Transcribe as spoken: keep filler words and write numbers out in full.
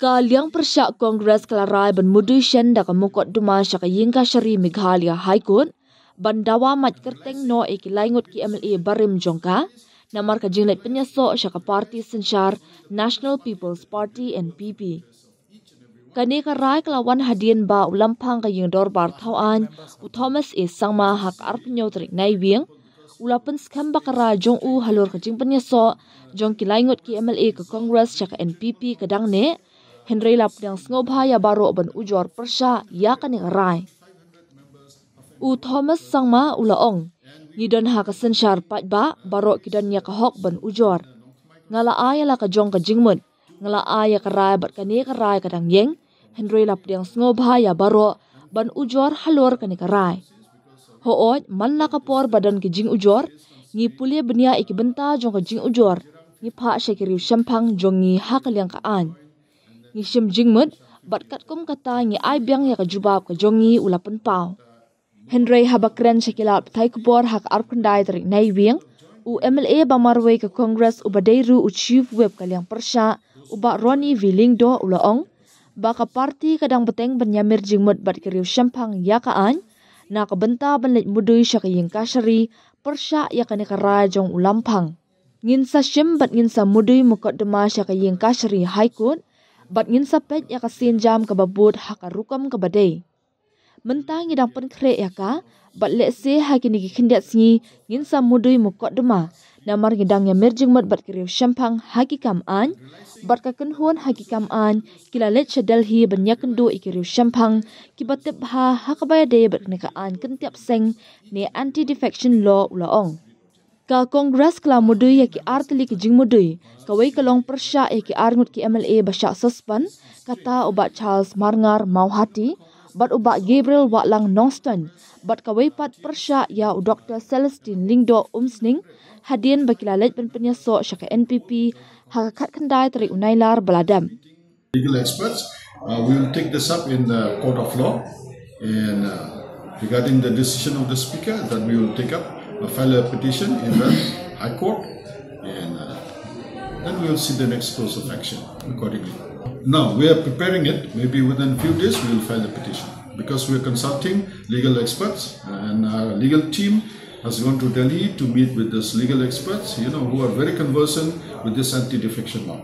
Ka liang pyrshah Congress ka la rai ban mudui shen da ka mukotduma sha ka ïingkashari Meghalaya High Court ban dawa mait kyrteng noh ïa ki lai ngut ki M L A barim jong ka namar ka jingleit pynïasoh sha ka party synshar National People's Party, N P P. Kane ka rai ka la wan hadien ba u Lamphang ka Ïingdorbar Thawaiñ, u Thomas A Sangma, ha ka arphew tarik Naiwieng u la pynskhem ba ka rai jong u halor ka jingpynïasoh jong ki lai ngut ki M L A ka Congress sha ka N P P ka dang neh, hynrei la pdiang sngewbha ïa baroh ban ujor pyrshah ïa kane ka rai. U Thomas Sangma u la ong, ngi don ha ka synshar paidbah, baroh ki don ïa ka hok ban ujor. Nga la ai ïa la ka jong ka jingmut, nga la ai ïa ka rai bad kane ka rai ka dang ïeng, hynrei la pdiang sngewbha ïa baroh ban ujor halor kane ka rai. Hooid, man la ka por ba don ki jingujor, ngi pule bniah ïa ki bynta jong ka jingujor, ngi phah sha ki riew shemphang jong ngi ha ka liang ka aiñ. Ngi shim jingmut, bad katkum kata ngi ai biang ïa ka jubab ka jong ngi, u la pynpaw. Hynrei haba kren sha ki lad pathai khubor ha ka arphew tarik Naiwieng, u M L A ba marwei ka Congress uba dei ruh u Chief Whip ka liang pyrshah, u Bah Ronnie V Lyngdoh, u la ong ba ka party ka dang bteng ban ïamir jingmut bad ki riew shemphang ïa ka aiñ na ka bynta ban leit mudui sha ka ïingkashari pyrshah ïa kane ka rai jong u Lamphang. Ngin sa shim bad ngin sa mudui mukotduma sha ka ïingkashari High Court bad ngin sa peit ïa ka sienjam kaba bud ha ka rukom kaba dei. Mynta ngi dang pynkhreh ïa ka, bad lehse ha kine ki khyndiat sngi ngin sa mudui mukotduma namar ngi dang ïamir jingmut bad ki riew shemphang ha ki kam aiñ, bad ka kynhun ha ki kam aiñ ki la leit sha Delhi ban ïakynduh ïa ki riew shemphang kiba tip bha ha kaba ïadei bad kane ka aiñ kyntiap seng ne Anti Defection Law, u la ong. Ka Congress ka la mudui ïa ki ar tylli ki jingmudui, kawei ka long pyrshah ïa ki ar ngut ki M L A ba shah suspend, kata u Bah Charles Marngar Mawhati bad u Bah Gabriel Wahlang Nongstoiñ, bad kawei pat pyrshah ïa u Doktor Celestine Lyngdoh Umsning, hadien ba ki la leit ban pynïasoh sha ka N P P ha ka khatkhyndai tarik u Nailar ba la dep. Legal experts. Uh, we will take this up in the court of law. And uh, regarding the decision of the speaker, that we will take up, uh, file a petition in the High Court, and uh, then we will see the next course of action accordingly. Now, we are preparing it. Maybe within a few days, we will file the petition because we are consulting legal experts, and our legal team has gone to Delhi to meet with these legal experts, you know, who are very conversant with this anti-defection law.